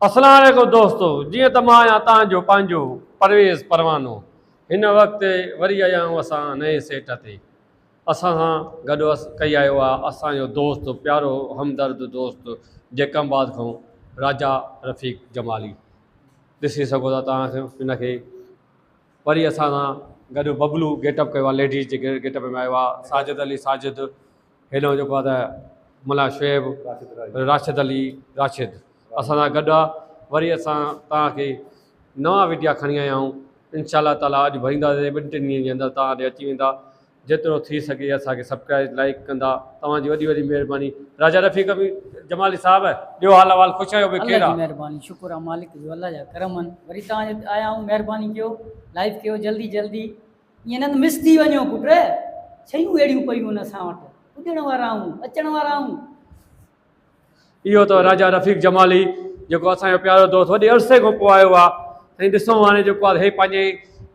اسلام عليڪم دوستو جيئن ته مان آهيان توهان جو پنهنجو پرويز پروانو هن وقت وري آيا آهيون اسان نئين سيٽ تي اسان سان گڏ ڪئي آيو آهي اسان جو دوست پيارو همدرد دوست جيڪب آباد کان راجا رفيق جمالي ڏسي سگهو ٿا توهان هن کي وري اسان سان گڏ ببلو گيٽ اپ ڪيو آهي ليڊيز جي گيٽ اپ ۾ آيو آهي ساجد علي ساجد هيڏانهن جيڪو آهي ته ملا شعيب راشد علي راشد اسان سان گڏ آهي وري اسان توهان کي نوان وڊيا کڻي آيا آهيون انشاء الله تعالٰي اڄ ڀرينداسين ٻن ٽن ڏينهن جي اندر توهان ڏي اچي ويندا جيترو ٿي سگهي اسان کي سبسڪرائب لائڪ ڪندا توهان جي وڏي وڏي مهرباني راجا رفيق جمالي صاحب ڏيو حال احوال خوش آهيو به خير آهي مهرباني شڪر آهي مالڪ جو الله جا ڪرم آهن وري توهان جي آيا آهيون مهرباني ڪيو لائڪ ڪيو جلدي جلدي ائين نه ته مس ٿي وڃو پٽ، شيون اهڙيون پيون آهن اسان وٽ، پڄڻ وارا آهيون، اچڻ وارا آهيون. اهو ته راجا رفيق جمالي جيڪو اسان جو پيارو دوست وڏي عرصي کان پوء آيو آهي سائين ڏسو هاڻي جيڪو آهي هي پنهنجي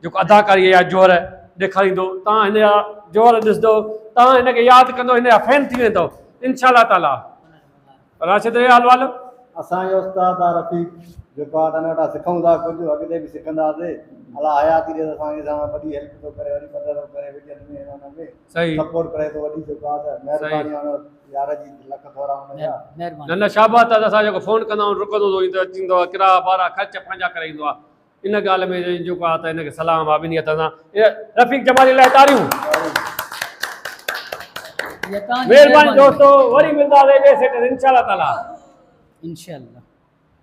جيڪو اداڪاري جا جوهر ڏيکاريندو توهان هن جا جوهر ڏسندو توهان هن کي ياد ڪندو هن جا فين ٿي ويندو انشاء الله تعالي راشد ري حال وال. اسان جو استاد آ رفيق جيڪو آ تن وٽان سکون ٿا ڪجهه اڳتي به سکنداسي الله حياتي ڏي ته اسان کي سان وڏي هيلپ ٿو ڪري وڏي مدد ٿو ڪري وڊين ۾ هن ان ۾ صحيح سپورٽ ڪري ٿو وڏي جيڪو آ ته مهرباني آ ان يار جي لک ٿورا ان جا. مهرباني. نه نه شاباس ته اسان جيڪو فون ڪندا آهيون رڪندو ٿو ايندو اچي ايندو آ ڪرايا ڀاڙا خرچ پنهنجا ڪري ايندو آ ان ڳالهه ۾ جيڪو آ ته هن کي سلام آ ٻنهي هٿن سان رفيق جمالي لاء تاريون. مهرباني دوستو وري ملنداسين ٻئي سيٽ تي انشاء الله تعالي. انشاء الله.